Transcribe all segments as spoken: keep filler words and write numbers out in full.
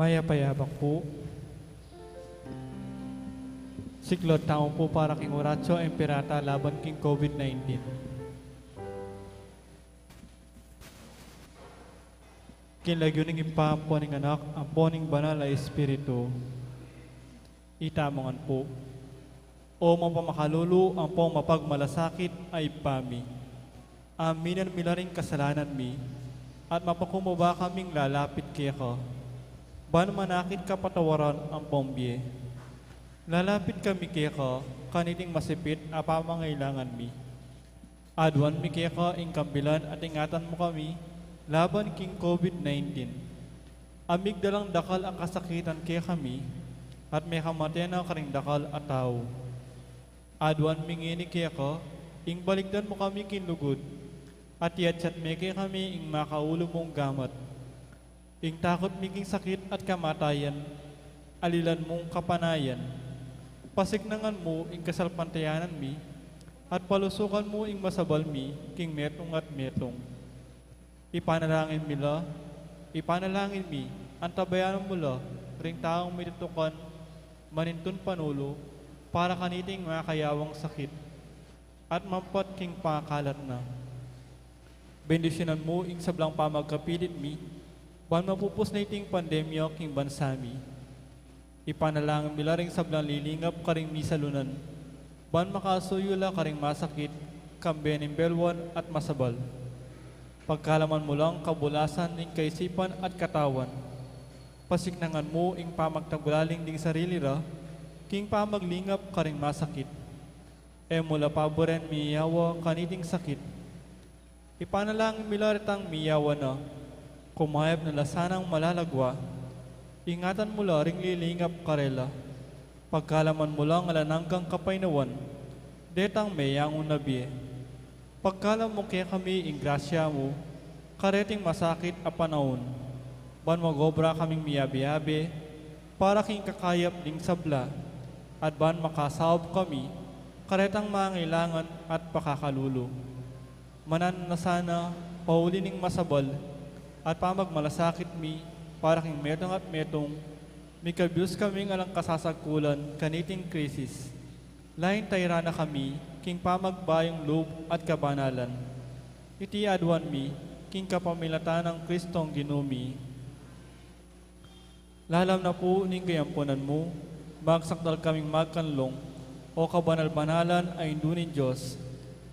Mayap a yabak pu. Siklaud tamu pu para king Oratio Imperata laban king COVID nineteen. King lagyu ning Ibpa, ampo ning Anak, ampo ning Banal a Espiritu. Itamu ngan pu. O mapamakalulu ampong mapagmalasakit a Ibpa mi, aminan mi la ring kasalanan mi, at mapakumbaba kaming lalapit keka, ban manakit kapatawaran ampong bie. Lalapit kami keka kaniting masipit a pamangailangan mi. Aduan mi keka ing kambilan at ingatan mu kami laban king COVID nineteen. A migdalang dakal a kasakitan kekami, at mekamate na karing dakal a tau. Aduan mi ngeni keka ing balikdan mu kami king lugud, at iyatyat me kekami ing makaulu mung gamat. Ing takut mi king sakit at kamatayan, alilan mung kapanayan. Pasiknangan mu ing kasalpantayanan mi, at palusukan mu ing masabal mi king metung at metung. Ipanalangin mi la, ipanalangin mi, antabayanan mu la ring taung mitutukan manintun panulu para kaniting makayawang sakit at mampat king pakalat na. Bendisyunan mu ing sablang pamagkapilit mi, ban mapupus na iting pandemya king bansa mi. Ipanalangin mi la ring sablang lilingap karing misalunan, ban makasuyu la karing masakit, kambe ning belwan at masabal. Pagkalaman mu lang kabulasan ning kaisipan at katawan. Pasiknangan mu ing pamagtagulaling ding sarili ra, king pamaglingap karing masakit. E mu la paburen miyawa kaniting sakit. Ipanalangin mi la retang miyawa na, kumayap na la sanang malalagwa, ingatan mu la ring lilingap karela. Pagkalaman mu lang alang anggang kapaynawan, detang meyangu na bie. Pagkalam mu kekami ing grasya mu, kareting masakit a panaun, ban mag-obra kaming miyabe-yabe, para king kakayap ding sabla, at ban makasaup kami, karetang mangailangan at pakakalulu. Mananu na sana, pauli ning masabal, at pamagmalasakit mi, para king metung at metung, mikabus kaming alang kasasagkulan kaniting krisis. Lain tayra na kami, king pamagbayung lub at kabanalan. Iti aduan mi, king kapamilatan nang Kristong Ginu mi. Lalam na pu ning kayampunan mu, magsakdal kaming magkanlung, O kabanal-banalan a Indu ning Dios,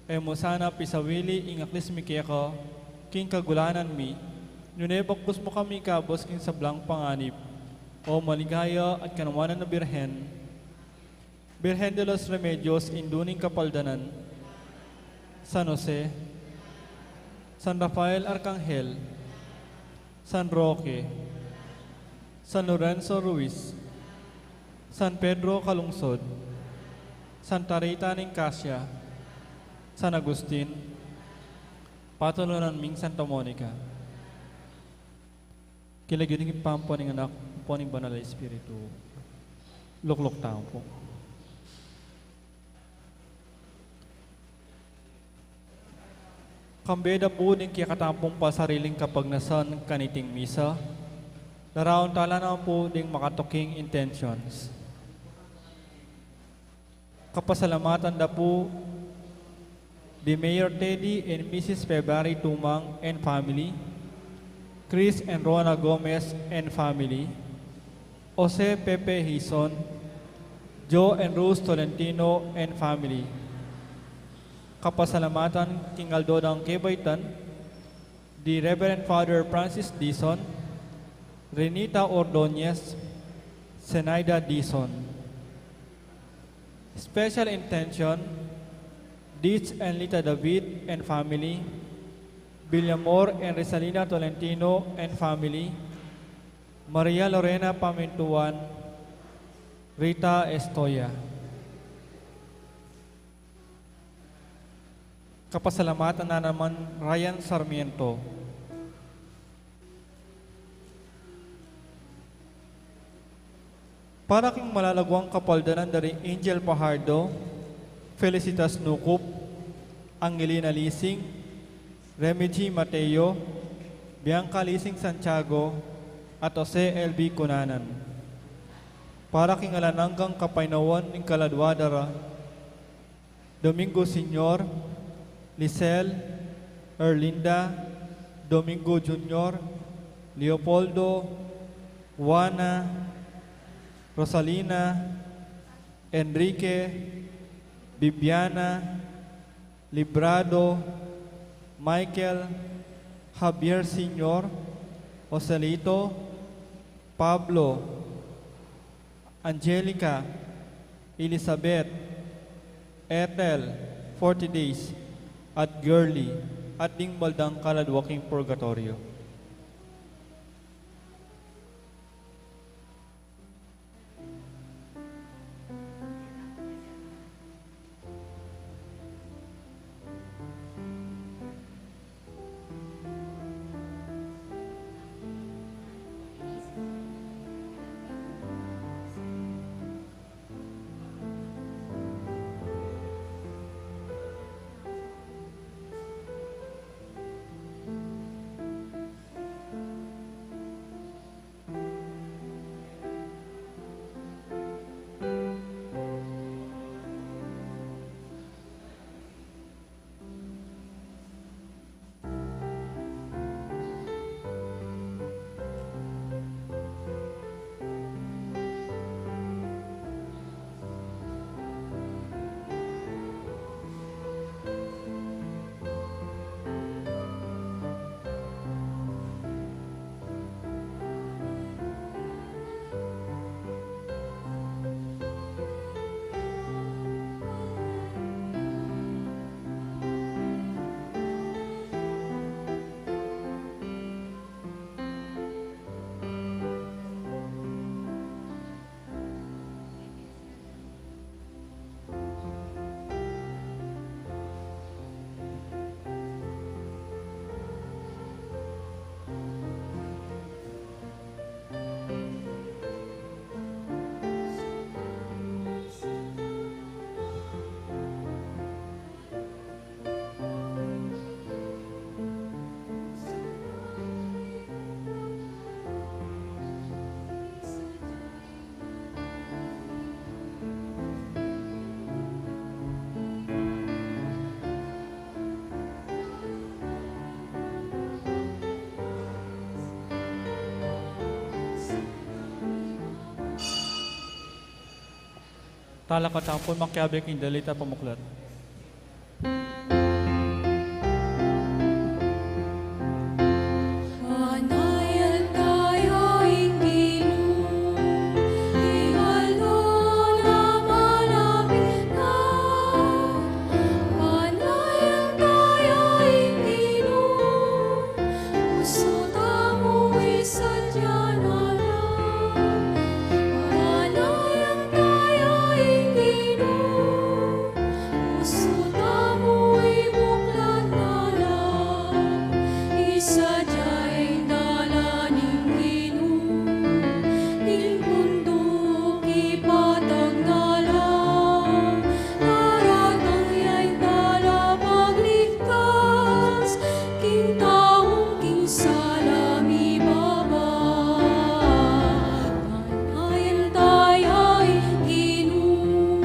e mu sana pisawili ing aklis mi keka, king kagulanan mi, nune bakbus mu kami kabus king sablang panganib, O maligaya at kanwanan a Birhen, Birhen de los Remedios, Indu ning Kapaldanan, San Jose, San Rafael Arkanghel, San Roque, San Lorenzo Ruiz, San Pedro Calungsod, Santa Rita ning Cascia, San Agustin, patulunan ming Santa Monica. King lagyu ning Ibpa, ampo ning Anak, ampo ning Banal a Espiritu. Lukluk tamu pu. Kambe da pu ding kekatamung pasariling kapagnasan kaniting misa, larawan tala naman pu ding makatuking intentions. Kapasalamatan da pu di Mayor Teddy and Missus February Tumang and family, Chris and Rona Gomez and family, Jose Pepe Hizon, Joe and Rose Tolentino and family. Kapasalamatan king aldo dang kebaitan, di Reverend Father Francis Dizon, Renita Ordonez, Zenaida Dizon. Special intention, Ditch and Lita David and family, Villamor and Rizalina Tolentino and family, Maria Lorena Pamintuan, Rita Estoya. Kapasalamatan na naman Ryan Sarmiento. Para king malalaguang kapaldanan da ri Angel Pajardo, Felicitas Nucup, Angelina Lising, Remy G Mateo, Bianca Lising Santiago, at Jose L B Cunanan. Para king alang anggang kapaynawan ning kaladua da ra, Domingo Senior, Lisel, Erlinda, Domingo Junior, Leopoldo, Juana, Rosalina, Enrique, Bibiana, Librado, Michael, Javier Senior, Joselito, Pablo, Angelica, Elizabeth, Ethel, Forty Days, at Girly, at ding baldang kaladua king purgatoryo. Talakad tamu pun makiabe king dalit a pamuklat. Panayan taya ing Ginu, ing aldo na malapit na. Panayan taya ing Ginu, pusu tamu isadya na la. Panayan taya ing Ginu, pusu tamu ibuklat na la. Isadya ing dalan ning Ginu, king bunduk ipatag na la. Daratang ya ing talapagligtas, king taung king sala mibaba. Panayan taya ing Ginu,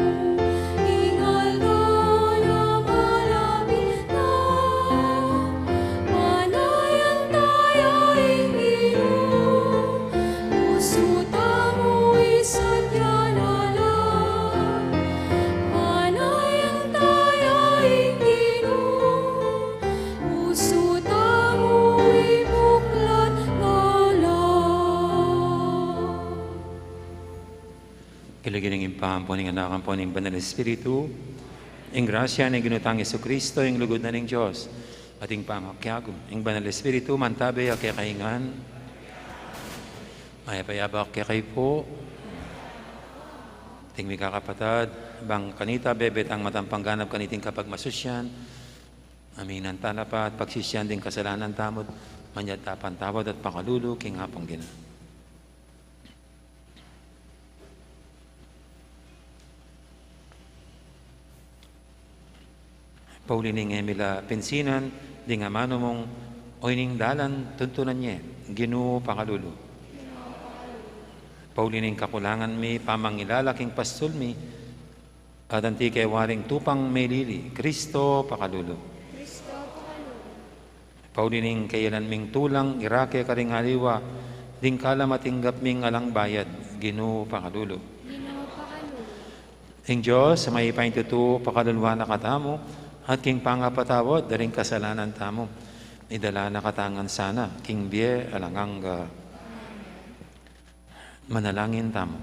ing aldo na malapit na. Panayan taya ing Ginu, pusu tamu isadya na la. Panayan taya ing Ginu, pusu tamu ibuklat na la. King lagyu ning Ibpa, ampo ning Anak, ampo ning Banal Espiritu, ing grasya ning Ginu tang Jesucristo, ing lugud na ning Dios, at ing pamakiabe ning Banal Espiritu, mantabe ya kekayu ngan. Mayap a abak kekayu pu. Ding mikakapatad, bang kanita bebe tang matampang ganap kaniting kapagmasusyan, aminan tala pa at pagsisian ding kasalanan tamu, manyad tala pang patawad at pakalulu king Apung Ginu. Pauli ning e mi la pinsinan ding amanu mung oyni ing dalan tuntunan ye, Ginu, pakalulu. Pauli ning kakulangan mi, pamangilala king pastul mi, at anti ke waring tupang melili, Kristo pakalulu. Pauli ning kayalan ming tulang, ira ke karing aliwa, ding kalating tinggap ming alang bayad, Ginu pakalulu. Ing Dios a mayupayang tutu, pakaluluan na katamu, at king pangapatawad da ring kasalanan tamu, idala na katamu ngan sana king bie alang angga. Manalangin tamu.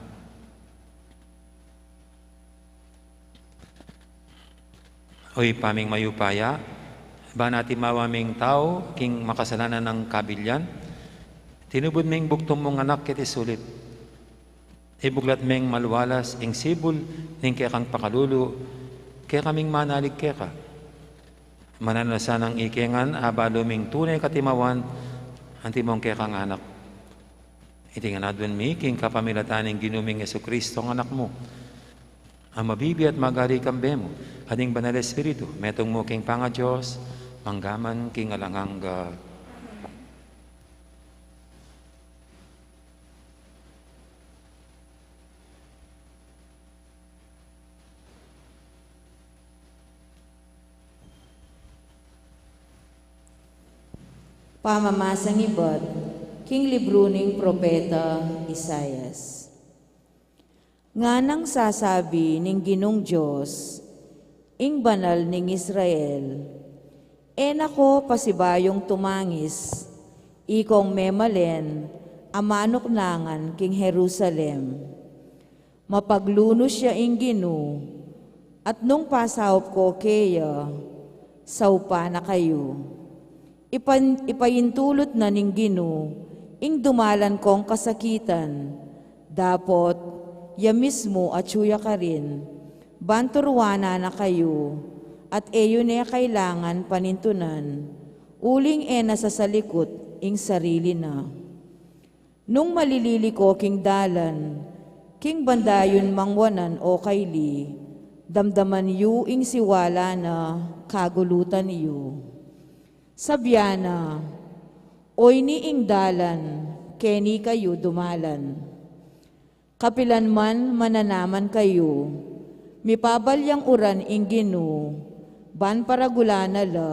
O Ibpa ming mayupaya, ban atimawa ming tau king makasalanan nang kabilian, tinubud ming bugtung mung Anak keti sulip. Ibuglat meng malualas ing sibul ning kekang pakalulu, kekaming manalig keka. Mananu na sanang ike ngan abalu ming tune katimawan, antimong kekang anak. Iti ngan adwan mi king kapamilatan ning Ginu ming Jesucristo, Anak mu, a mabibie at magari kambe mu, at ning Banal Espiritu, metung mu king pangaDios, mangga man king alang angga. Pamamasang ibat king libru ning propeta Isaias. Nganang sasabi ning Ginung Dios, ing Banal ning Israel, e na ko pasibayung tumangis, ikong memalen a manuknangan king Jerusalem. Mapaglunus ya ing Ginu, at nung pasaup ko keya, saupan na kayu. Ipan-, ipaintulut na ning Ginu ing dumalan kong kasakitan, dapot ya mismu atyu ya karin, ban turuanan na kayu, at e yu ne kailangan panintunan, uling e na sasalikut ing sarili na. Nung malilili ko king dalan, king banda yun mangwanan o kaili, damdaman yu ing siwala na kagulutan yu. Sabian na, "Oyni ing dalan, keni kayu dumalan." Kapilan man mananaman kayu, mipabalyang uran ing Ginu, ban paragulan na la,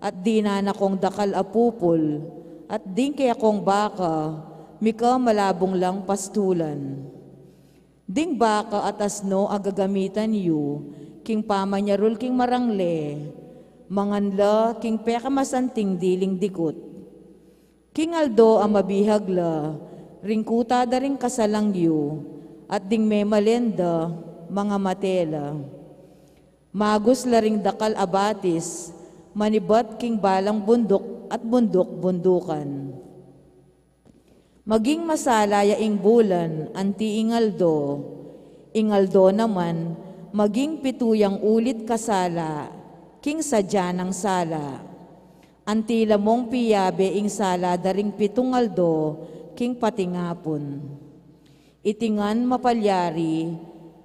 at dinan na kong dakal a pupul, at ding kekong baka, mika malabung lang pastulan. Ding baka at asno a gagamitan yu, king pamanyarul king marangle, mangan la king pekamasanting diling dikut. King aldo a mabihag la, ring kuta da ring kasalang yu, at ding memalen da, mangamate la. Magus la ring dakal a batis, manibat king balang bunduk at bunduk-bundukan. Maging masala ya ing bulan, anti ing aldo. Ing aldo naman, maging pitu yang ulit kasala, king sadya nang sala. Anti la mong piyabe ing sala da ring pitung aldo, king patingapun. Iti ngan mapalyari,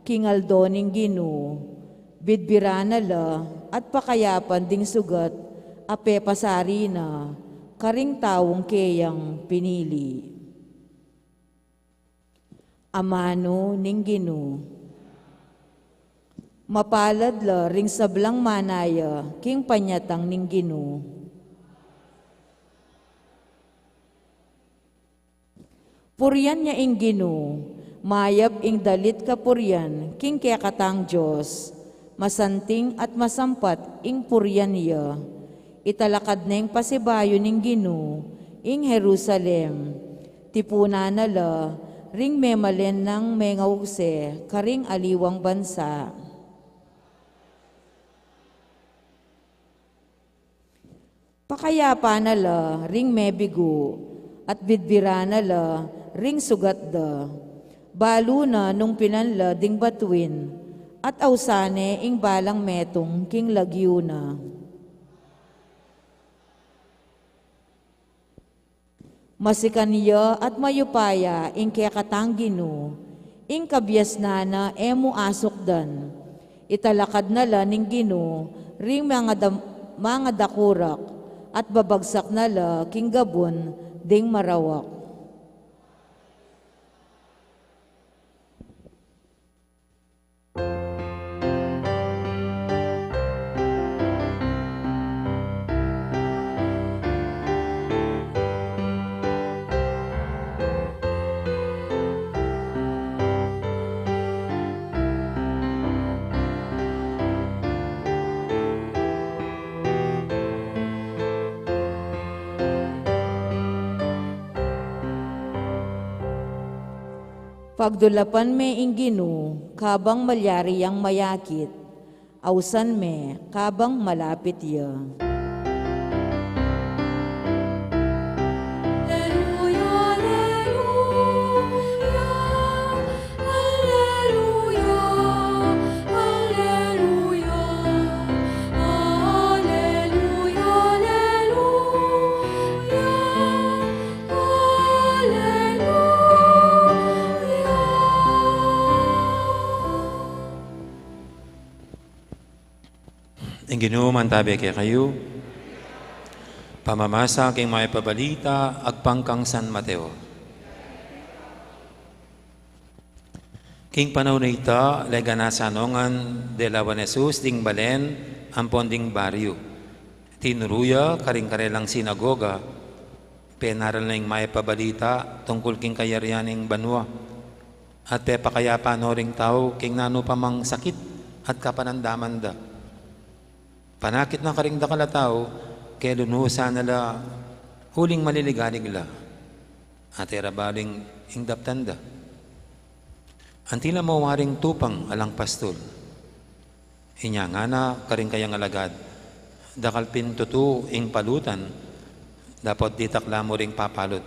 king aldo ning Ginu, bidbiran na la, at pakayapan ding sugat, a pepasari na, karing taung keyang pinili. Amanu ning Ginu. Mapalad la ring sablang manaya king panyatang ning Ginu. Purian ya ing Ginu, mayap ing dalit kapurian king kekatang Dios, masanting at masampat ing purian ya. Italakad neng pasibayu ning Ginu ing Jerusalem, tipunan na la ring memalen nang mengaugse karing aliwang bansa. Pakayapan na la ring mebigu, at bidbiran na la ring sugat da. Balu na nung pinan la ding batuin, at ausan ne ing balang metung king lagyu na. Masikan ya at mayupaya ing kekatang Ginu, ing kabiasnan na e mu asukdan. Italakad na la ning Ginu ring mangada-, mangadakurak, at babagsak na la king gabun ding marawak. Pagdulapan me ing Ginu, kabang malyari yang mayakit, ausan me, kabang malapit ya. Alleluia, alleluia, alleluia, alleluia, alleluia, alleluia. Ing Ginu mantabe kekayu. Pamamasa king Mayap a Balita agpang kang San Mateo. King panaun a ita, legan na sa nongan delawan Jesus ding balen ampon ding baryu. Tinuru ya karing karelang sinagoga, penaral na ing Mayap a Balita tungkul king kayarian ning banua, at pepakayapan no ring tau king nanu pa mang sakit at kapanandaman da. Panakit na karing dakal a tau, kelunusan na la uling maliligalig la, at e ra balu ing daptan da. Anti la mo waring tupang alang pastul. Inya ngana karing kayang alagad, dakal pin tutu ing palutan, dapot ditak la mu ring papalut.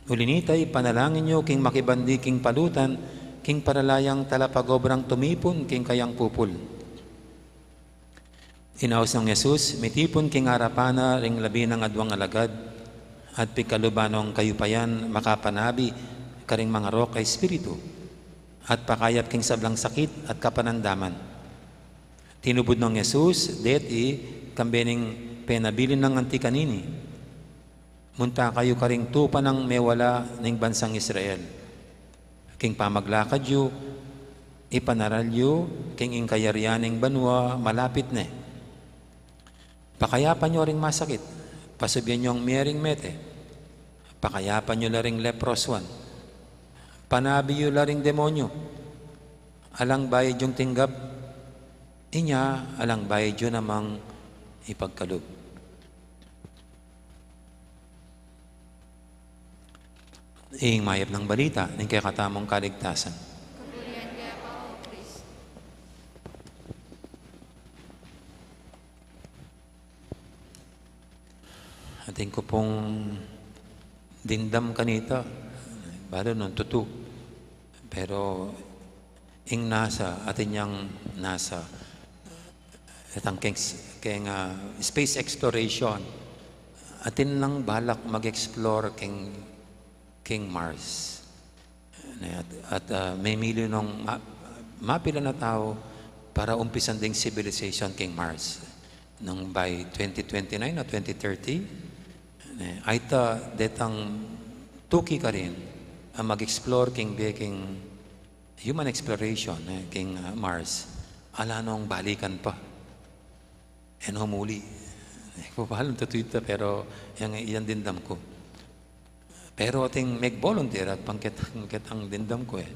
Uli na nita, ipanalangin yu king makibandi king palutan, king para la yang talapagobrang tumipun king kayang pupul. Inaus nang Jesus, mitipun king arapan na ring labi nang adwang alagad, at pigkaluban nong kayupayan makapanabi karing mangarok a espiritu, at pakayap king sablang sakit at kapanandaman. Tinubud nong Jesus deti, kambe ning penabilin nang anti kanini, Munta kayu karing tupa nang mewala ning bansang Israel. King pamaglakad yu, ipanaral yu king ing kayarian ning banua malapit ne. Pakayapan yu ring masakit, pasubyan yung mie ring mete, pakayapan yu la ring leproswan, panabi yu la ring demonyu. Alang bayad yung tinggap, inya alang bayad yu namang ipagkalub. Ing mayap nang balita ning kekatamung kaligtasan. Kapurian ka pa, O Kristo. Atin ku pung dimdam kanita, balu nung tutu. Pero ing NASA, atin yang NASA, itang keng, keng, ah, space exploration, atin lang balak mag-explore keng, keng Mars. Ne, at, at, ah, memili nung ma-, mapilan a tau para umpisan ding civilization keng Mars. Nung by twenty twenty-nine o twenty thirty, ne, ayta detang tuki karin a mag-explore keng bie keng human exploration, eh, keng, ah, Mars, ala nong balikan pa. E no muli. E ku balu nung tutu ita, pero yang, yang dimdam ku. Pero atin meg-volunteer at pang ketang, ketang dimdam ku, eh.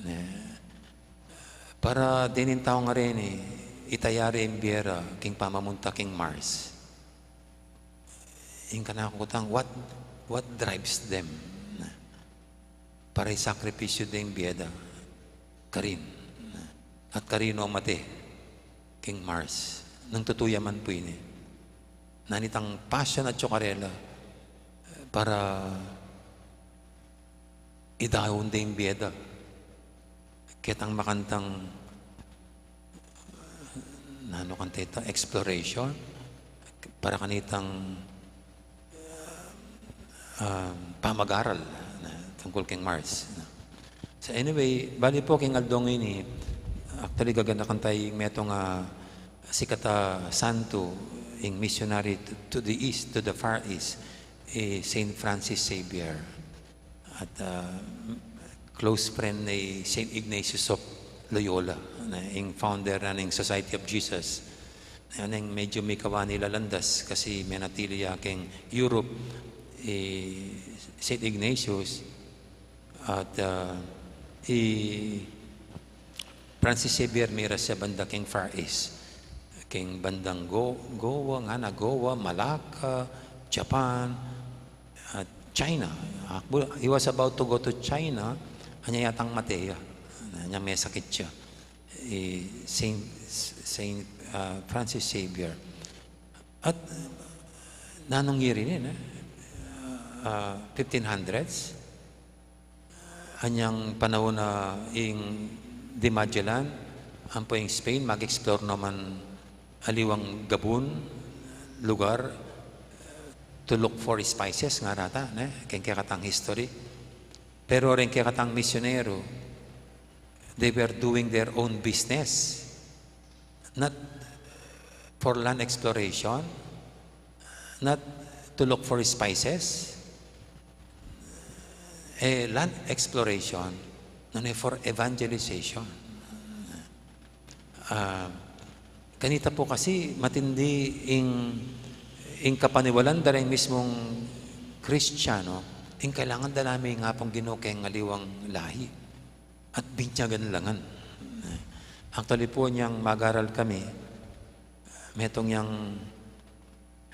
Eh, para dening tau ngeni, itaya re ing bie ra keng pamamunta keng Mars. Ing kanaku kutang, what, what drives them? Para isakripisyu deng bie da karin. At karin no mate keng Mars. Nung tutu ya man pu ini. Nanu itang passion atyu karela para idaun deng bie da. Ketang makantang, nanu kanta ita, exploration, para kanitang, ah, pamag-aral na tungkul keng Mars, no? So anyway, bali pu keng aldong ini, actually, gaganakan taya metung a sikat a santo, ing missionary to, to the east, to the Far East, i Saint Francis Xavier. At, ah, close friend ne i Saint Ignatius of Loyola, ne, ing founder na ning Society of Jesus. Yan ing medyu mikawani la landas kasi menatili ya keng Europe, i Saint Ignatius. At, ah, i Francis Xavier mira sa banda keng Far East. Keng bandang Go-, Goa, ngana Goa, Malacca, Japan, at China, Akbu, he was about to go to China, anya yatang mate ya. Anya, masakit ya. I Saint, Saint, ah, Francis Xavier. At nanung year ini, eh? Ah, fifteen hundreds. Anyang panaun na ing di Magellan, ampo ing Spain, mag-explore naman aliwang gabun, lugar, to look for spices, ngara ta, ne? Keng kekatang history. Pero reng kekatang misyonero, they were doing their own business. Not for land exploration, not to look for spices, eh, land exploration, nune for evangelization. Ah, kanita pu kasi matindi ing, ing kapaniwalan da reng mismung Kristiyano, ing kailangan da la mi ing Apung Ginu keng aliwang lahi. At binyagan la ngan. Actually pu, nyang mag-aral kami, metung yang,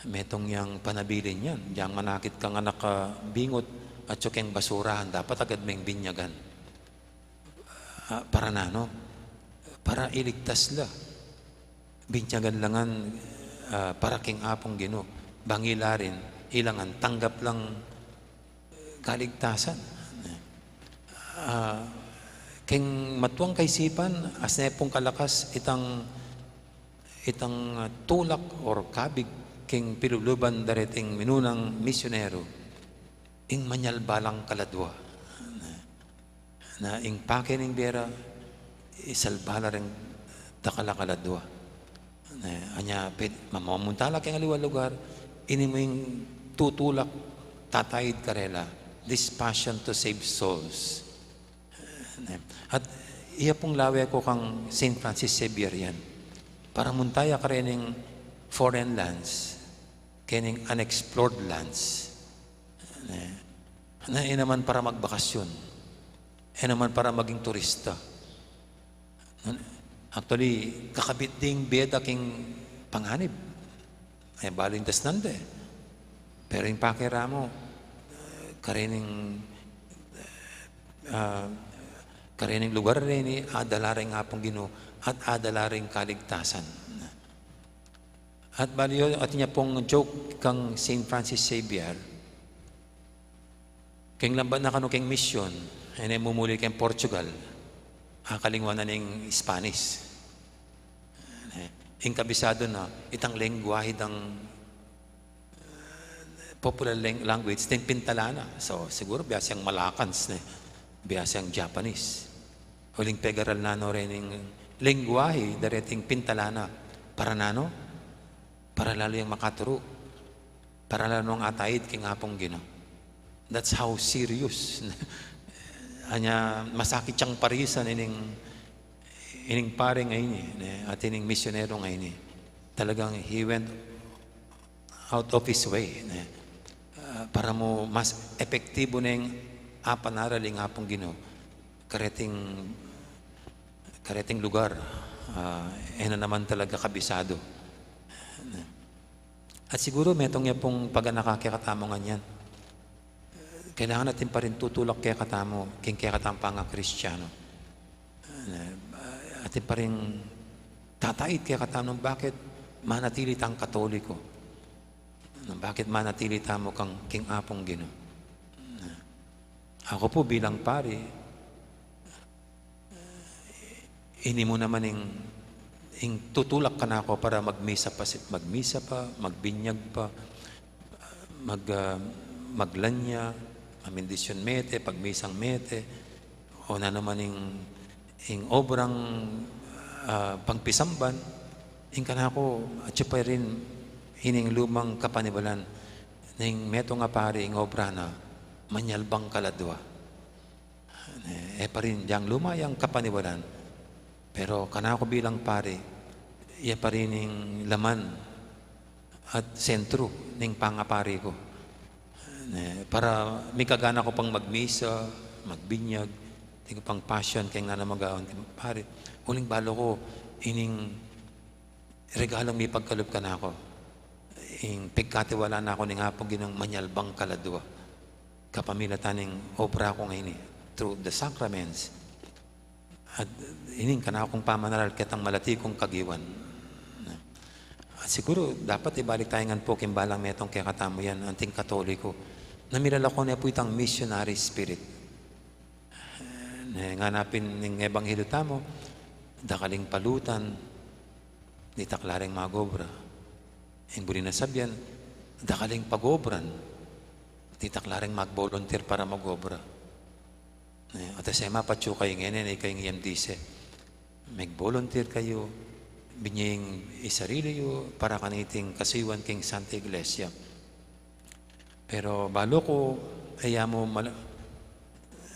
metung yang panabilin yan. Yang manakit kang anak a bingut, atsu keng basurahan, dapat agad meng binyagan. Ah, para nanu? Para iligtas la. Binyagan la ngan, ah, para keng Apung Ginu. Bang ila rin, ila ngan, tanggap lang kaligtasan. Ah, keng matuang kaisipan, asne pung kalakas itang, itang, ah, tulak or kabig keng piluluban da reting minunang misyonero, ing manyalba lang kaladua. Na ing pake ning bie ra, isalba la reng dakal a kaladua. Ne, anya, pwed-, mamamunta la keng aliwa lugar, ini mu ing tutulak, tataid karela, this passion to save souls. Ne, at iya pung lawe ku kang Saint Francis Xavier yan. Para munta ya karening foreign lands, kening unexplored lands. Ne, na, e naman para magbakasyon. E naman para maging turista. Actually, kakabit ding bie da king panganib. E, balu ing dasnan da e. Pero ing pakeramu, karening, ah, karening lugar reni, adala reng Apung Ginu, at adala reng kaligtasan. At bali yu, atin ya pung joke kang Saint Francis Xavier. Keng lambat na kanu keng misyon, e ne mumuli keng Portugal, akalingwan na ning Spanish. E, ing kabisadu na, itang lengguahe dang, eh, popular lang-, language, deng pintalana. So, siguru biasa yang Malacanang, ne? Biasa yang Japanese. Uling pegaral na no rening lengguahe da reting pintalana. Para nanu? Para lalu yang makaturu. Para lalu yang ataid king Apung Ginu. That's how serious. Anya, masakit yang parisan ining, ining pare ngeni, ne, at ining misyonero ngeni. Talagang he went out of his way, ne, ah, para mu mas epektibu neng apanaral ing Apung Ginu kareting, kareting lugar, ah, e na naman talaga kabisadu. At siguru metung ya pung paganaka kekatamu nganyan. Kailangan atin pa rin tutulak kekatamu, king kekatamung pangakristyano. Eh, atin pa rin tataid kekatamu nung bakit manatili tang Katoliko. Nung bakit manatili tamu kang, king Apung Ginu. Aku pu bilang pari, ini mu naman ing, ing tutulak kanaku para magmisa pa, si-, magmisa pa, magbinyag pa, mag, ah, maglanya, mamindisyon mete, pagmisang mete, o na naman ing, ing obrang, ah, pangpisamban, ing kanaku, atyu pa rin ining lumang kapaniwalan, ning metung a pari ing obra na, manyalbang kaladua. E, e pa rin yang luma yang kapaniwalan. Pero kanaku bilang pari, iya pa rin ing laman at sentru ning pangapari ku. E, para mikagana ku pang magmisa, magbinyag, atin ku pang passion keng nanu a magawan king pari. Uling balu ku, ining regalung mipagkalub kanaku. Ing pigkatiwalaan na ku ning Apung Ginung manyalbang kaladua. kapamilatan ning obra ku ngeni through the sacraments. At ining kanakung pamanaral ketang malati kung kagiwan. At siguro dapat ibalik tamu ngan pu king balang metung kekatamu yan, anting Katoliko, na milalako ne pu itang missionary spirit. Ne, ngana pin ning ebanghelyo tamu, dakal ing palutan, ditak la reng mag-obra. Ing buri nang sabyan, dakal ing pag-obran, ditak la reng mag-volunteer para mag-obra. Ne, at sema patsu kayu ngeni, ikayu ing E M D C, mag-volunteer kayu, binie ing sarili yu para kaniting kasuyuan king Santa Iglesia. Pero balu ku, e ya mu mal-,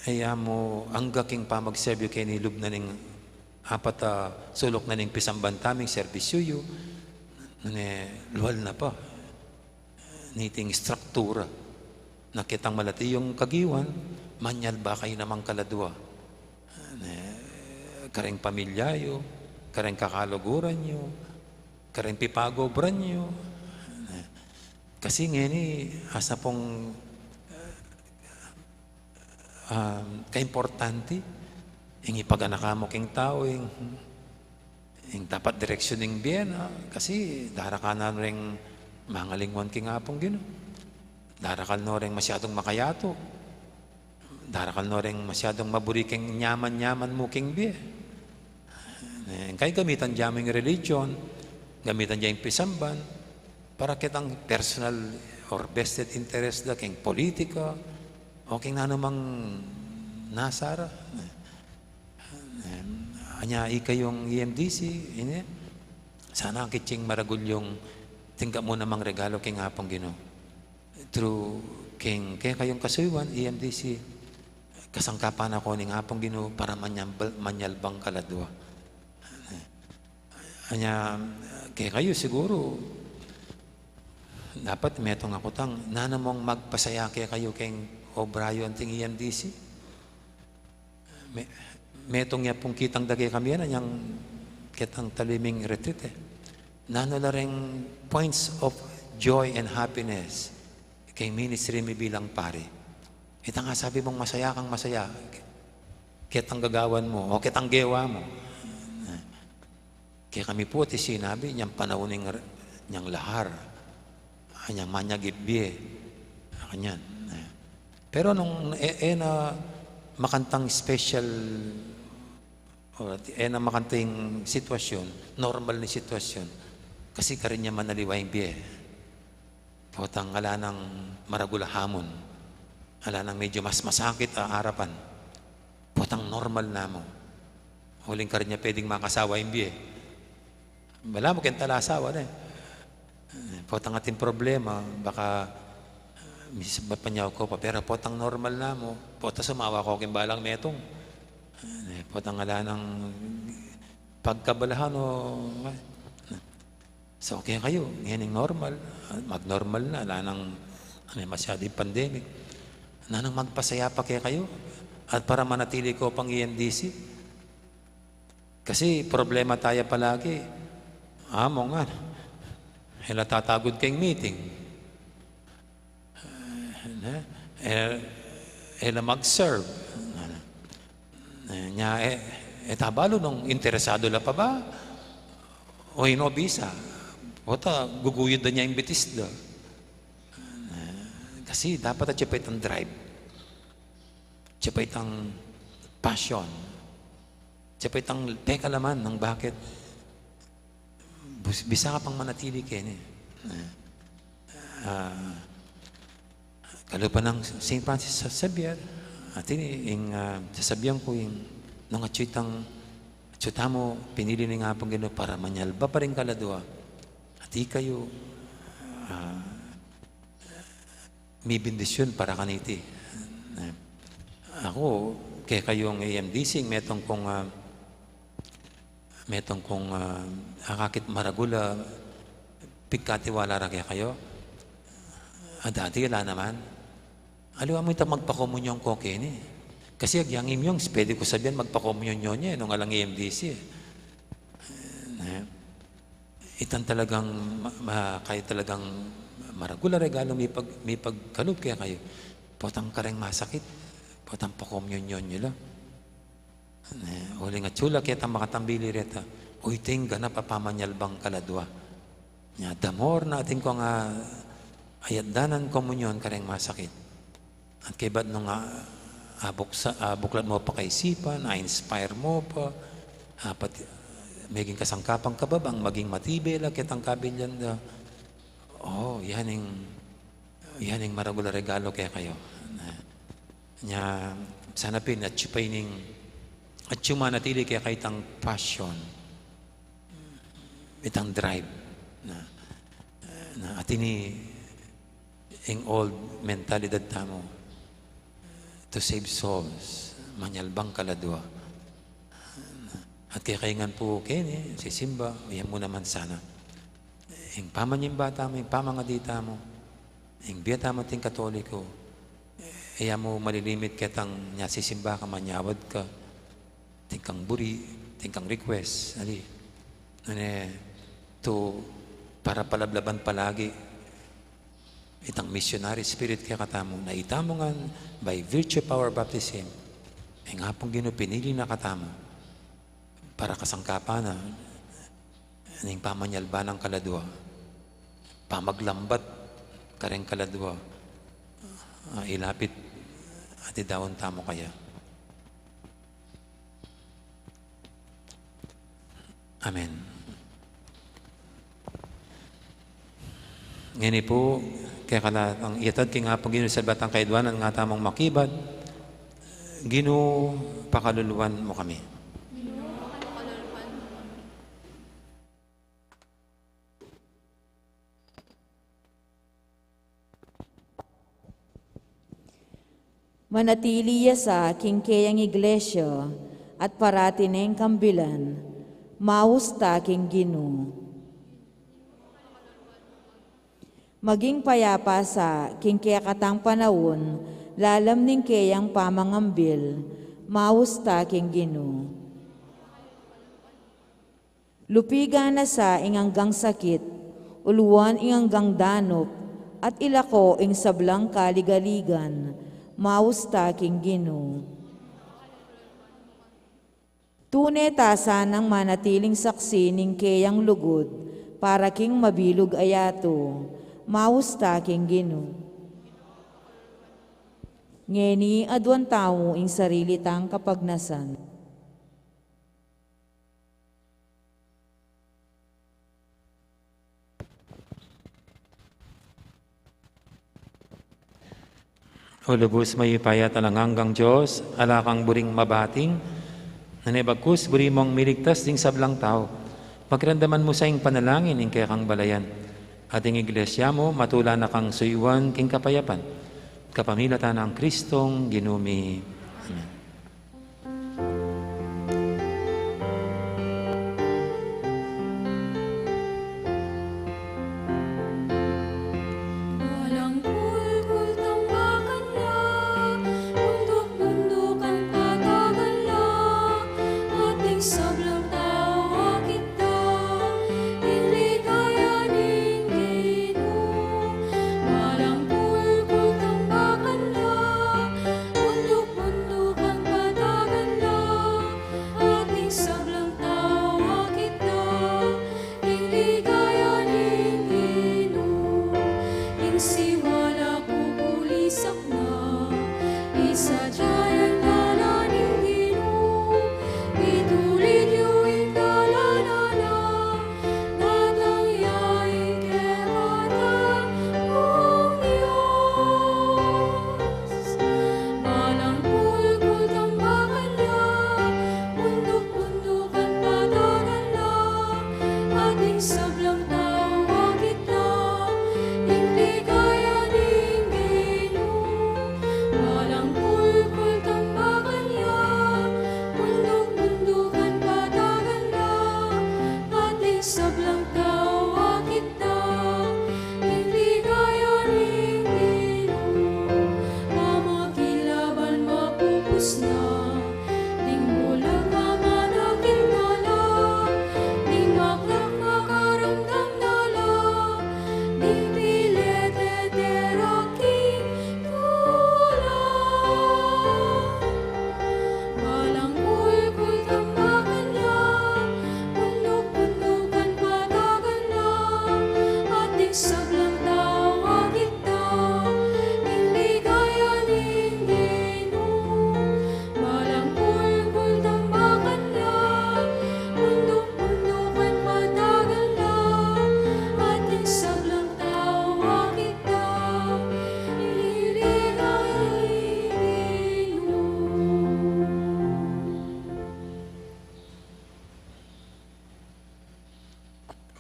e ya mu angga king pamagserbi yu keni lub na ning apat a suluk na ning pisamban taming serbisyu yu, ne, lual na pa niting struktura na ketang malati yung kagiwan, manyalba kayu namang kaladua. Ne, kareng pamilya yu, kareng kakaluguran yu, kareng pipag-obran yu. Ne, kasi ngeni, asa pung, um, kaimportante ing ipaganakan mu king tau, ing, ing dapat direksyun ning bie na, kasi darakal na reng mangalingwan king Apung Ginu. Darakal no reng masyadung makayatu. Darakal no reng masyadung maburi king nyaman-nyaman mu king bie. Eh, kaya gamitan ya mu ing religion, gamitan ya ing pisamban, para ketang personal or vested interest da king politika, o king nanumang nasa ra. Eh, anya ikayung E M D C, ini, sana akit ing maragul yung tingga mu namang regalo king Apung Ginu. Through king kekayung kasuyuan, E M D C, kasangkapan na ku ning Apung Ginu para manyambal-, manyalbang kaladua. Anya, kekayu siguru, dapat metung aku tang, nanu mung magpasaya kekayu king obra yu anting E M D C? Me-, metung ya pung kitang da kekami yan, anyang ketang taliming retreat, e. Nanu la reng points of joy and happiness keng ministry mi bilang pari? Itang asabi mung masaya kang masaya, ketang gagawan mu, o ketang gewa mu. Kekami pu, ati sinabi, inyang panaun ning, inyang lahar, inyang manyagip bie, kanyan. E. Pero nung e, e na makantang special, o e na makantang sitwasyon, normal na sitwasyon, kasi karin ya manaliwa ing bie. Potang ala nang maragul a hamon. Ala nang medyo mas masakit a arapan. Potang normal na mu. Uling karin ya pwedeng makasawa ing bie. Balamu keng talasawa ne. Potang atin problema, baka, eh, mis-, mapanyaw ko pa, pero potang normal na mu. Potang sumawa ko king balang metung. Eh, potang ala nang pagkabalahan o, eh, So, kekayu, ngening normal, magnormal na, ala nang, ano, masyadung pandemic. Nanung magpasaya pa kekayu, at para manatili ko pang E M D C. Kasi problema taya palagi, amo nga, e la tatagud keng meeting. Eh, ne? E, e la mag-serve. Eh, nya, e, e tabalu nung interesadu la pa ba o ino bisa. Pota, guguyud da nya ing bitis da. Eh, kasi dapat atyu pa itang drive. Atyu pa itang passion. Atyu pa itang pekalaman nung bakit bus-, bisa ka pang manatili keni. Eh, ah, kalupa nang Saint Francis Xavier, atin ing, ah, sasabian ku ing, nung atyu itang, atyu tamu pinili ning Apung Ginu para manyalba pa ring kaladua. At ikayu, ah, mibendisyun para kaniti. Eh, aku, kekayung A M D C, metung kung, ah, metung kung, ah, akakit maragul a pigkatiwala ra kekayu. A dati, ala naman. Aliwa mu itang magpakomunyon ko keni. Kasi agyang imyung, pwede ku sabian magpakomunyon yu ne, nung alang A M D C, eh. Eh, itang talagang ma-, ma-, kaya talagang maragul a regalo mipag-, mipagkalub kekayu. Potang kareng masakit, potang pakomunyon yu la. Ne, uling atyu la ketang makatambili reta, o iti ing ganap a pamanyalbang kaladua. Nya, the more na atin kong, ah, ayatdan ing komunyon kareng masakit. At kaybat nung, ah, abuksa-, abuklat mu pa kaisipan, a-inspire mu pa, ah, pati, meging kasangkapang kababang, maging matibe la ketang kabilyan da. Oh, yan ing, yan ing maragul a regalo kekayu. Na, nya, sana pin, atyu pa ining, atyu manatili keka itang passion, itang drive. Na, na, atin ing old mentalidad tamu, to save souls, manyalbang kaladua. At kekayu ngan pu keni, sisimba, yan mu naman sana. Ing pamanyimba tamu, ing pamangadi tamu, ing bie tamu ating Katoliko, e ya mu malilimit ketang nya sisimba ka, manyawad ka, atin kang buri, atin kang request, ali. Nune, to, para palablaban palagi itang missionary spirit kekatamu, na itamu ngan, by virtue of our baptism, ing Apung Ginu pinili na katamu para kasangkapan na ning pamanyalba nang kaladua, pamaglambat kareng kaladua, ah, ilapit at idaun tamu kaya. Amen. Ngeni pu, kekala tang iyatad king Apung Ginu ing salbatang kaiduanan, nga tamung makibat, Ginu, pakaluluan mu kami. Manatili ya sa king keyang iglesia at parati neng kambilan, maus ta king Ginu. Maging payapa sa king kekatang panaun, lalam ning keyang pamangambil, maus ta king Ginu. Lupigan na sa ing anggang sakit, uluan ing anggang danup, at ilako ing sablang kaligaligan, maus ta king Ginu. Tune ta sanang manatiling saksi ning keyang lugud, para king mabilug a yatu, maus ta king Ginu. Ngeni aduan tamu ing sarili tang kapagnasan. O lubus mayupaya at alang anggang Dios, ala kang buring mabating, nune bagkus buri mung miligtas ding sablang tau. Pakiramdaman mu sa ing panalangin ning kekang balayan. At ing iglesia mu, matula na kang suyuan king kapayapan. Kapamilatan nang Kristong Ginu mi. Amen. Walang kulkul tambakan la, bunduk-bundukan patagan la, ating sablang tau akit da, ing ligaya ning Ginu. Walang kulkul tambakan la, bunduk-bundukan patagan la, ating sablang tau akit da, ing ligaya ning Ginu. Ing siwala pupulisak na, isadia yang dalan ning Ginu. Itulid yu ing dalan na, datang ya ing kekatang Dios. Walang kulkul tambakan la, bunduk-bundukan patagan la, ating sablang tau akit da, ing ligaya ning Ginu. Walang kulkul tambakan la, bunduk-bundukan patagan la, ating sablang tau akit da, ing ligaya ning Ginu. Mamakilaban mapupus na, ding bulag mamanakil na la, ding maklak makaramdam na la, ding pilit e tera king tulan. Sablang tau akit da ing ligaya ning Ginu, malang kulkul tambakan la, bunduk-bundukan patagan la, ating sablang tau akit da ing ligaya ning Ginu.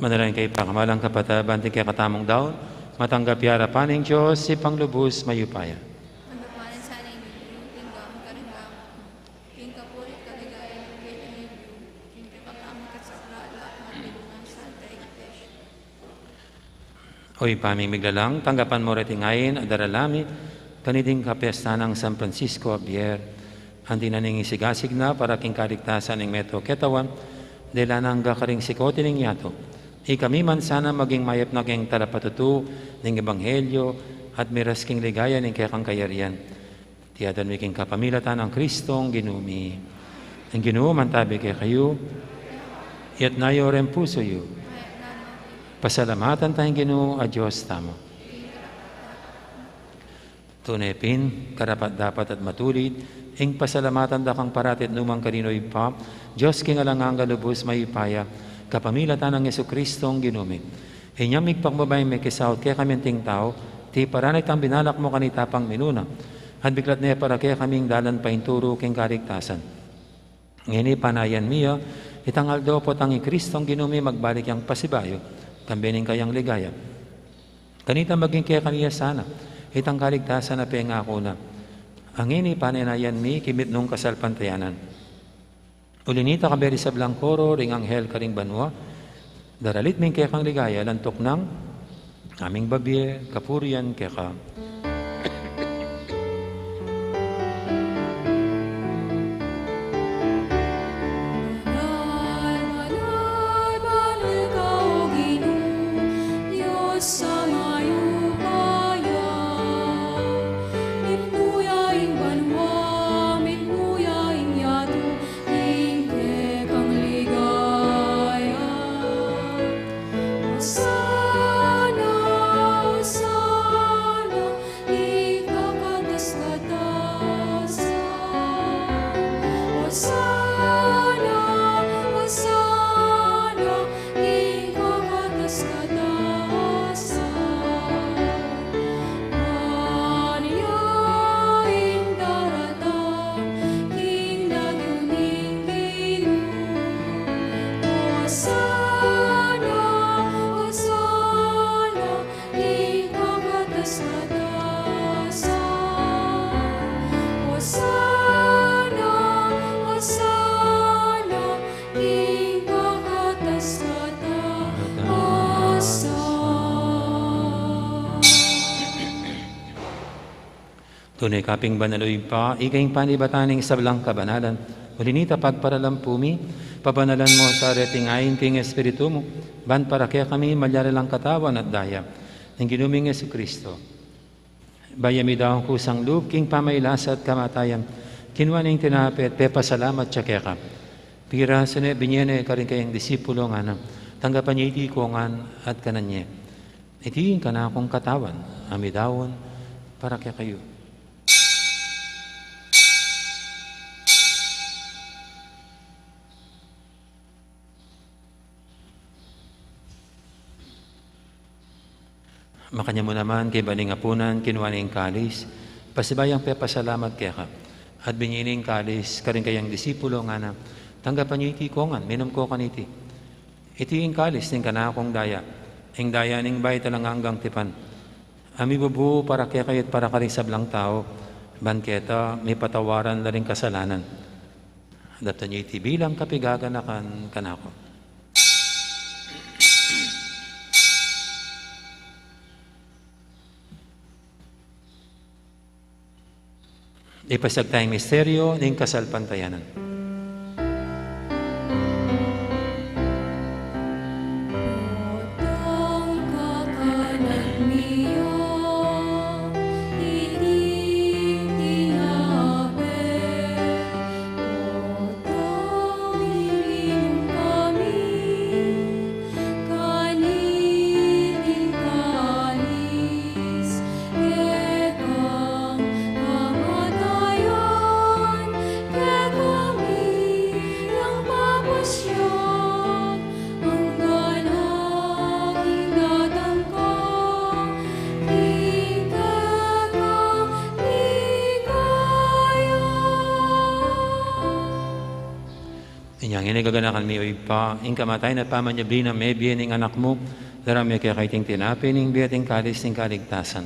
Manalangin kayu, pakamalan kung kapatad, ban king kekatamung daun, matanggap ya arapan ning Dios, Ibpang lubus mayupaya. Tanggapan na sana ing bibigay mu, king kapurian at kaligayan ning Ginu, king kekatamung kasaplalan, at king Santa Iglesia. O Ibpa ming miglalang, tanggapan mu reting ain a daralan mi kaniting kapiyesta nang San Francisco Javier, anti na ning isigasig na para king kaligtasan ning mabilug a katawan, dela nang angga karing sikut ning yatu. Ikami man sana maging mayap na king talapatutu ning ebanghelyo at miras king ligaya ning kekang kayarian. Iti adwan mi king kapamilatan nang Kristong Ginu mi. Ing Ginu mantabi kekayu. Iyatas yu ring pusu yu. Pasalamatan taya ing Ginu a Dios tamu. Tune pin, karapat-dapat at matulid ing pasalamatan da kang parati at nu man karin, O Ibpa, Dios king alang angga, lubus mayupaya, kapamilatan nang Jesucristong Ginu mi. Inya migpakumbaba ya, mekisaut kekami anting tau, tiparan na itang binalak mu kanita pang minuna, at biklat ne para kekami ing dalan paintulu king kaligtasan. Ngeni panayan mi ya, itang aldo potang i Kristong Ginu mi magbalik yang pasibayu, kambe ning kayang ligaya. Kanita maging kekami ya sana itang kaligtasan a pengaku na. Ngeni panayan mi king mitmung kasalpantayanan. Uli nita, kambe ring sablang koro ring anghel karing banua, daralit mi ing kekang ligaya, lantuk nang aming babie kapurian keka. Banal, banal, banal ka, O Ginu, Dios a mayupaya. Mitmu ya ing banua, mitmu ya ing yatu, ing kekang ligaya. Hosana, Hosana, king kakatas-katasan. Hosana, Hosana, king kakatas-katasan. Manyawad ing daratang king lagyu ning Ginu. Hosana, Hosana, king kakatas-katasan. Hosana, Hosana, king kakatas-katasan. Tune ka pin banal, O Ibpa, ika ing panibatan ning sablang kabanalan. Uli nita, pagparalampu mi, pabanalan mu sa reting ain king Espiritu mu, ban para kekami malyari lang katawan at daya ning Ginu ming Jesucristo. Bayu ya midaun kusang lub king pamagkasakit at kamatayan, kinua ne ing tinape at pepasalamat ya keka. Pirasu ne, binie ne karing kayang disipulo, ngana, tanggapan ye iti kongan at kanan ye. Iti ing kanakung katawan a midaun para kekayu. Makanyan mu naman, kaybat ning apunan, kinua ne ing kalis, pasibayu yang pepasalamat keka, at binie ne ing kalis karing kayang disipulo, ngana, tanggapan ye iti kongan, minum ko kaniti. Iti ing kalis ning kanakung daya, ing daya ning bayu at alang anggang tipan, a mibubu para kekayu at para karing sablang tau, ban keta mipatawaran la ring kasalanan. Daptan ye iti bilang kapaganakan kanaku. Ipasiag taya ing misteryu ning kasalpantayanan. Ngeni gaganakan mi, o Ibpa, ing kamatayan at pamanyubli nang mebie ning Anak mu, darame keka iting tinape ning bie at ing kalis ning kaligtasan.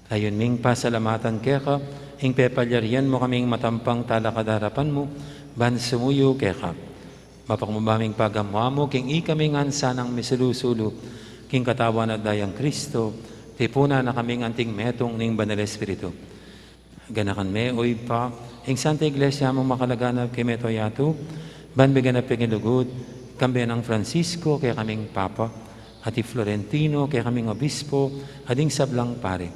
Layun ming pasalamatan keka ing pepalyarian mu kaming matampang talakad king arapan mu, ban sumuyu keka. Mapakumbaba ming pagamu-amu king ikami ngan sanang misulu-sulu king katawan at dayang Kristo, tipunan na kaming anting metung ning Banal Espiritu. Ganakan me, o Ibpa, ing Santa Iglesia mung makalaganap king mabilug a yatu, ban miganap king lugud, kambe nang Francisco, kekaming Papa, at i Florentino, kekaming Obispo, at ding sablang pari.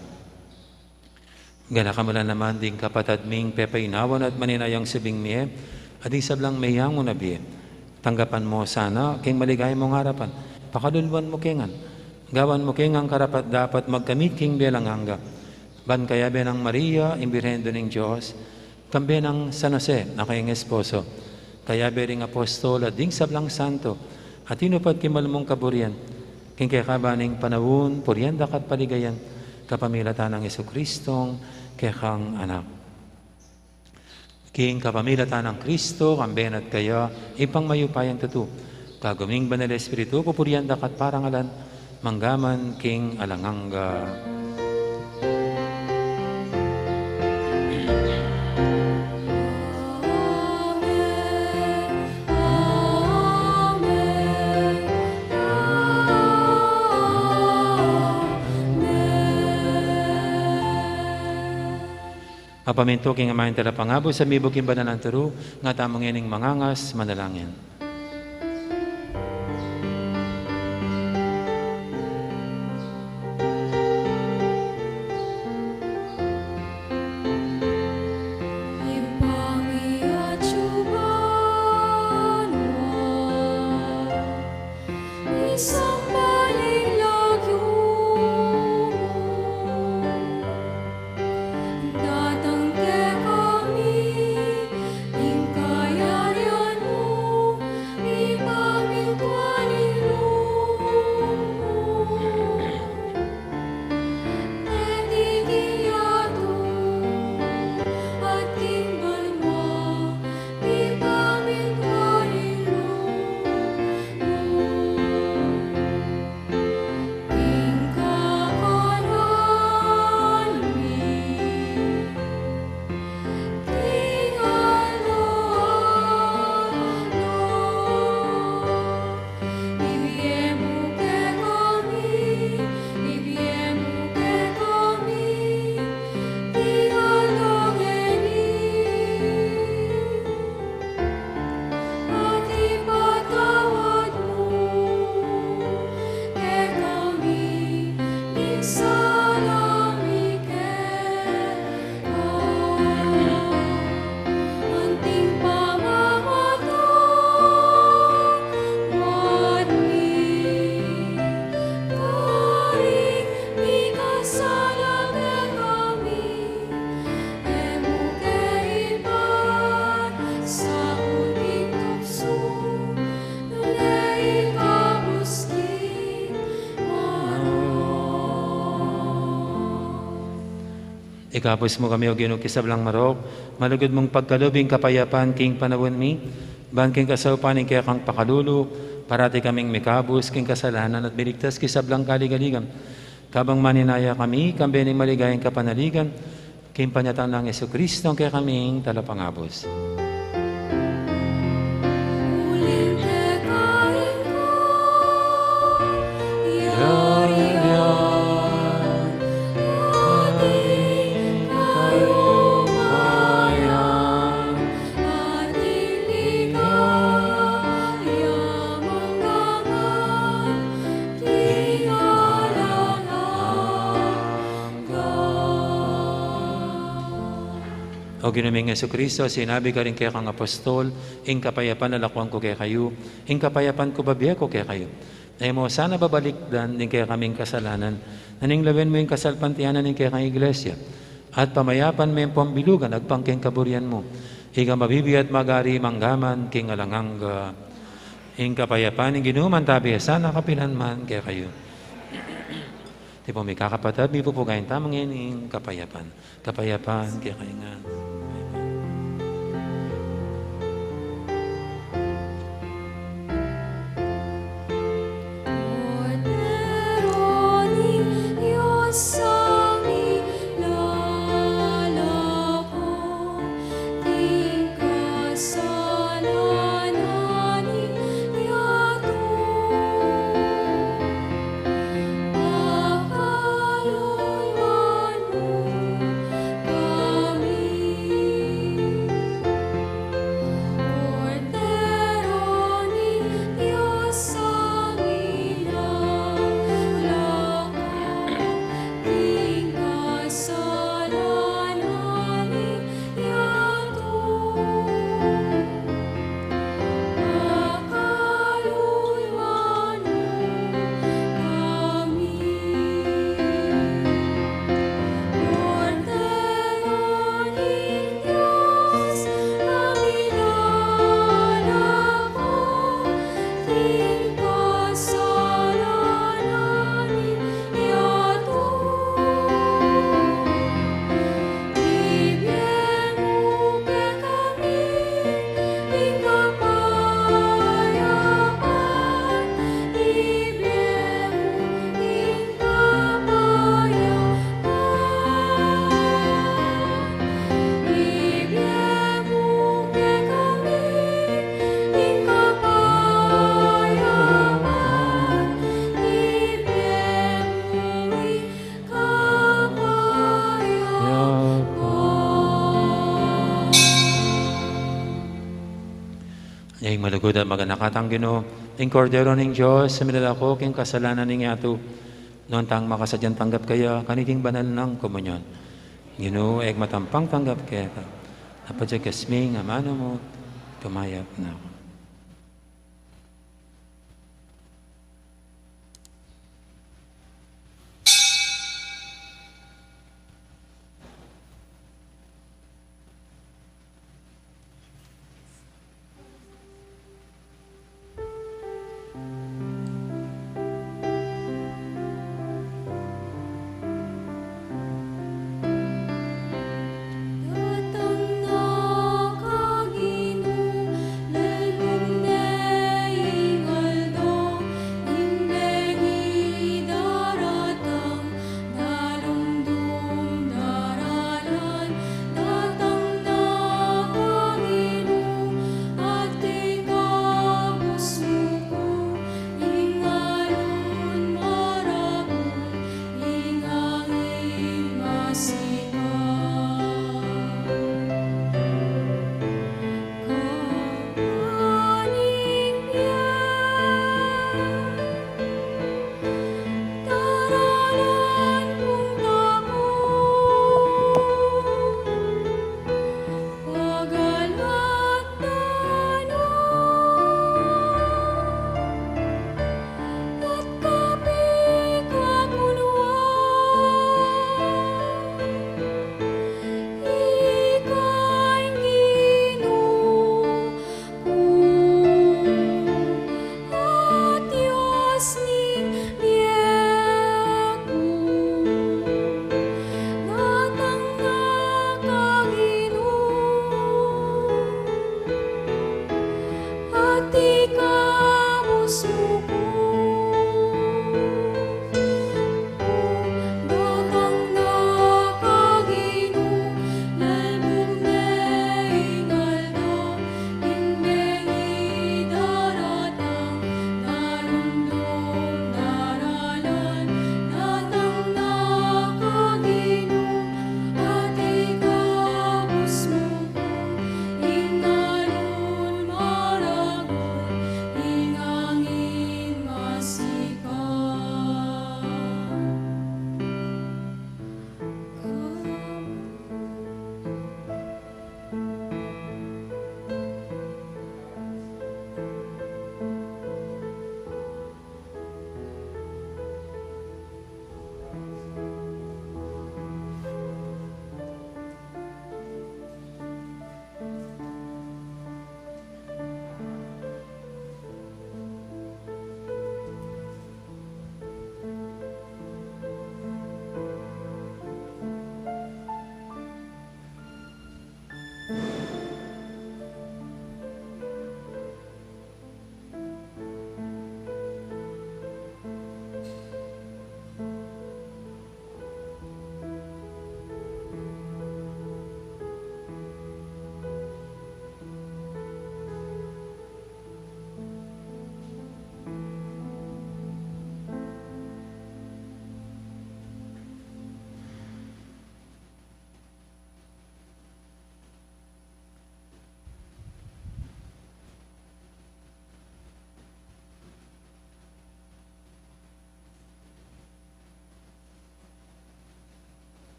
Ganakan mu la naman ding kapatad ming pepainawan at maninayang subling mie, at ding sablang meyangu na bie. Tanggapan mu sana king maligaya mung arapan. Pakaluluan mu ke ngan. Gawan mu ke ngan karapat-dapat magkamit king bie alang angga. Ban kayabe nang Maria, ing Birhen Indu ning Dios, kambe nang San Jose, a kayang esposo, kayabe ring apostol at ding sablang santo, a tinupad king malmung kaburian, king kekaban ning panaun, purian da ka at paligayan, kapamilatan nang Jesucristong kekang Anak. King kapamilatan nang Kristo, kambe na at kaya, Ibpang mayupayang tutu, kagum ning Banal Espiritu, pupurian da ka at parangalan, mangga man king alang angga. Mapamintu king Ama ing Talapangabus, at mibuk king banal a turu, nga tamu ngening mangangas manalangin. Datang kekami ing kayarian mu, ipamintun ing lub mu. Deti king yatu at king banua, ipamintun ing lub mu. Ing kakanan mi king aldo-aldo, ibie mu kekami, ibie mu kekami king aldo ngeni. At ipatawad mu kekami ing sala mi keka, anting pamamatawad mi karing mikasala kekami. E mu ke ipasabut king tuksu, nune ikabus king marok. Ikabus mu kami, O Ginu, king sablang marok, malugud mung pagkalub ing kapayapan king panaun mi, ban king kasaupan ning kekang pakalulu, parati kaming mikabus king kasalanan at miligtas king sablang kaligaligan. Kabang maninaya kami, kambe ning maligayang kapanaligan, king panyatang nang Jesucristo, a kekaming Talapangabus. Uling keka ing kayarian, at ing kayupayan, at ing ligaya mangga man king alang angga. O Ginu ming Jesucristo, sinabi mu karing kekang apostol, ing kapayapan lakuan ku kekayu, ing kapayapan ku babie ku kekayu. E mu sana babalikdan ding kekaming kasalanan, nune lawen mu ing kasalpantayanan ning kekang Iglesia, at pamayapan me ampong bilugan agpang king kaburian mu, ika a mabibie at mag-ari mangga man king alang angga. Ing kapayapan ning Ginu manatili sana kapilan man kekayu. Tipun mi, kakapatad, mipupugayan tamu ngening kapayapan. Kapayapan kekayu ngan. Lugud at maganaka tang Ginu, ing Kordero ning Dios, a milalako king kasalanan ning yatu. Nuan tang makasadyang tanggap kaya kaniting banal nang komunyon. Ginu, e ku matampang tanggap keka, nung padyagas me ing amanu mu, kumayap na ku.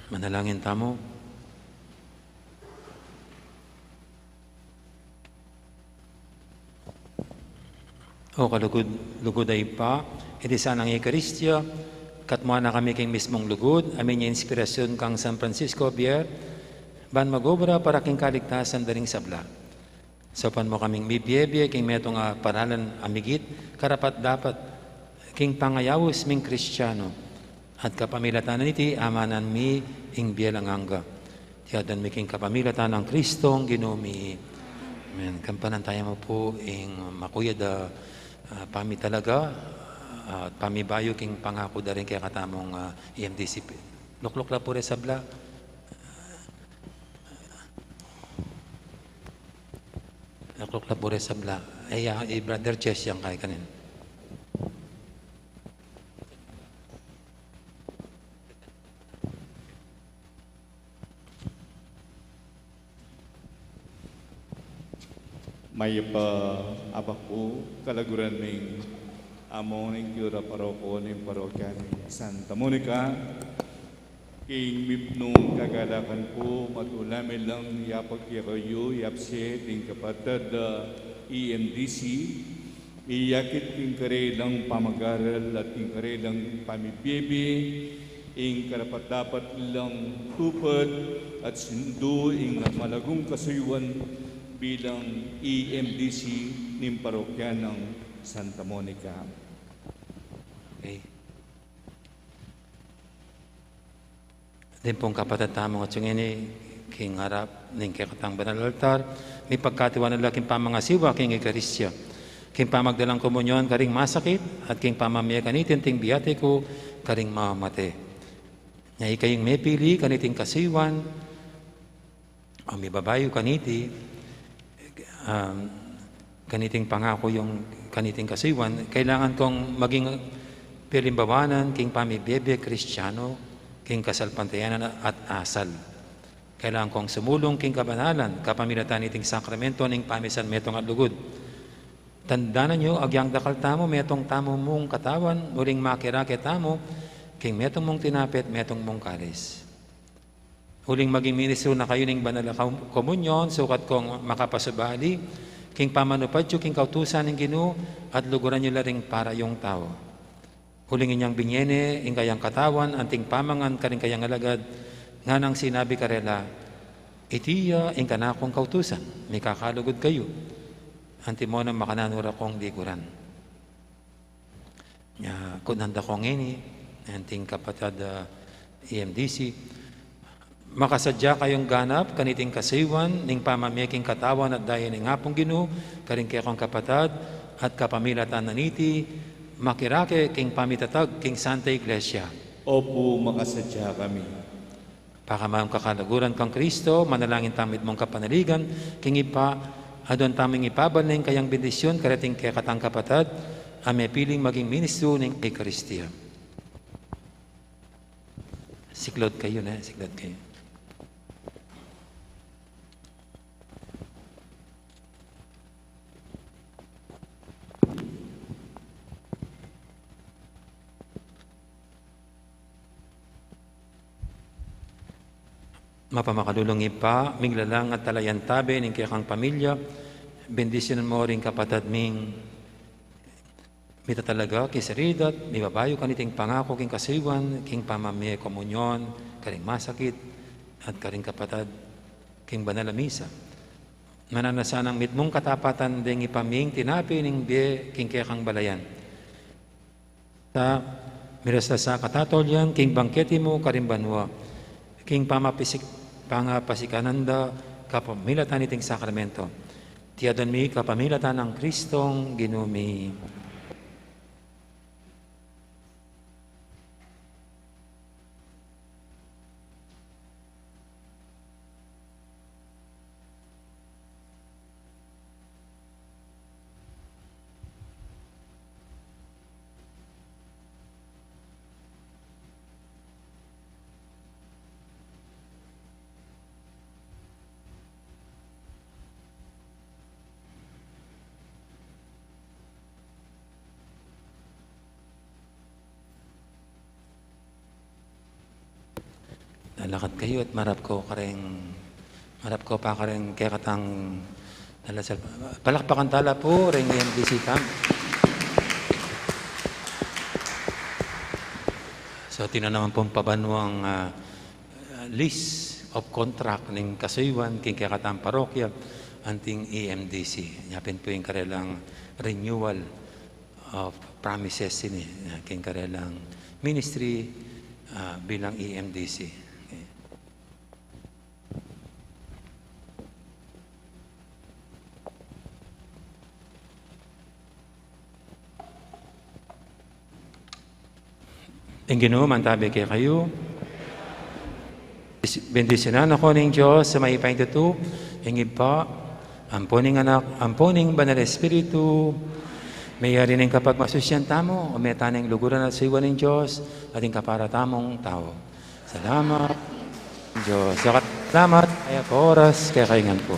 Manalangin tamu. O kalugud-lugud a Ibpa, iti sanang Eukaristia, katmuan na kami king mismung lugud, a minya inspirasyun kang San Francisco Javier, ban mag-obra para king kaligtasan da ring sabla. Saupan mu kaming mibie-bie king metung a paralan a migit karapat-dapat king pangayaus ming Kristiano, at kapamilatan niti amanan mi ing bie alang angga. Iti adwan mi king kapamilatan nang Kristong Ginu mi. Amen. Kampanantayan mu pu ing makuyad a, ah, pamitalaga, ah, pamibayu king pangaku da ring kekatamung, ah, E M D C P. Lukluk la pu re sabla. Lukluk la pu re sabla. Ay, ah, i Brother Chess yang kay kanin. Mayap a abak pu, kalaguran ming amo ning kura paroko ning parokya ning Santa Monica. King mipnung kagalakan pu, matula mi lang yapag kekayu, yapse ding kapatad a E M D C, iyakit king karelang pamagaral at king karelang pamibie-bie, ing karapat-dapat lang tupad at sundu ing malagung kasuyuan bilang E M D C ning parokya nang Santa Monica. Okay. Ding pung kapatad tamung atsu ngeni king arap ning kekatang banal altar, mipagkatiwanan la king pamangasiwa king Eukaristia, king pamagdalang komunyon karing masakit, at king pamamie kaniti anting biyatiku karing mamamate. Nya ikayung mepili kaniting kasuyuan, o mibabayu kaniti, um, kaniting pangaku yung kaniting kasuyuan, kailangan kong maging pialimbawanan king pamibie-bie Kristiano, king kasalpantayanan at asal. Kailangan kong sumulung king kabanalan, kapamilatan niting sakramento ning pamisan metung at lugud. Tandanan yu, agyang dakal tamu, metung tamu mung katawan, uling makirake tamu king metung mung tinape at metung mung kalis. Uling maging ministro na kayu ning banal a kom-, komunyon, sukat kong makapasubali king pamanupad yu king kautusan ning Ginu, at luguran yu la ring para yung tau. Uling inyang binie ne ing kayang katawan anting pamangan karing kayang alagad, nganang sinabi karela, "Iti ya ing kanakung kautusan, mikakalugud kayu, antimo nang makananu ra kung liguran." Nya, kutnan da ko ngeni, anting kapatad a E M D C, makasadya kayung ganap kaniting kasuyuan ning pamamie king katawan at daya ning Apung Ginu karing kekong kapatad, at kapamilatan na niti makirake king pamitatag king Santa Iglesia. Opu, makasadya kami. Pakamaung kakalaguran kang Kristo, manalangin tamu mitmung kapanaligan king Ibpa, aduan tamung ipabal ne ing kayang bendisyun kareting kekatang kapatad a mepiling maging ministro ning Eukaristia. Siklaud kayu, ne, siklaud kayu. Mapamakalulung Ibpa, miglalang at talayan tabe ning kekang pamilya, bendisyunan mu ring kapatad ming mitatalaga king sarili da at mibabayu kaniting pangaku king kasuyuan, king pamamie komunyon karing masakit, at karing kapatad king banal a misa. Mananu la sanang mitmung katapatan deng ipamie ing tinape ning bie king kekang balayan. Ta, miras la sa katataulian king bangkete mu karing banua, king pamapasik-, pangapasikanan da kapamilatan niting sakramento. Iti aduan mi kapamilatan nang Kristong Ginu mi. Lalakat kayu at marap ko kareng, marap ko pa kareng kekatang dalasal. Palakpakan tala pu reng E M D C tamu. So, tinan naman pung pabanuang, ah, list of contract ning kasuyuan king kekatang parokya anting E M D C. Nya pin pu ing karelang renewal of promises ini, ah, king karelang ministry, ah, bilang E M D C. Okay. Ing Ginu mantabe kekayu. Bendisyunan na ko ning Dios a mayupayang tutu, ing Ibpa, ampo ning Anak, ampo ning Banal a Espiritu. Meyari ning kapagmasusian tamu, o meta ning luguran at suyuan ning Dios, at ing kapara tamung tau. Salamat, Dios. Salamat, mayap a oras kekayu ngan pu.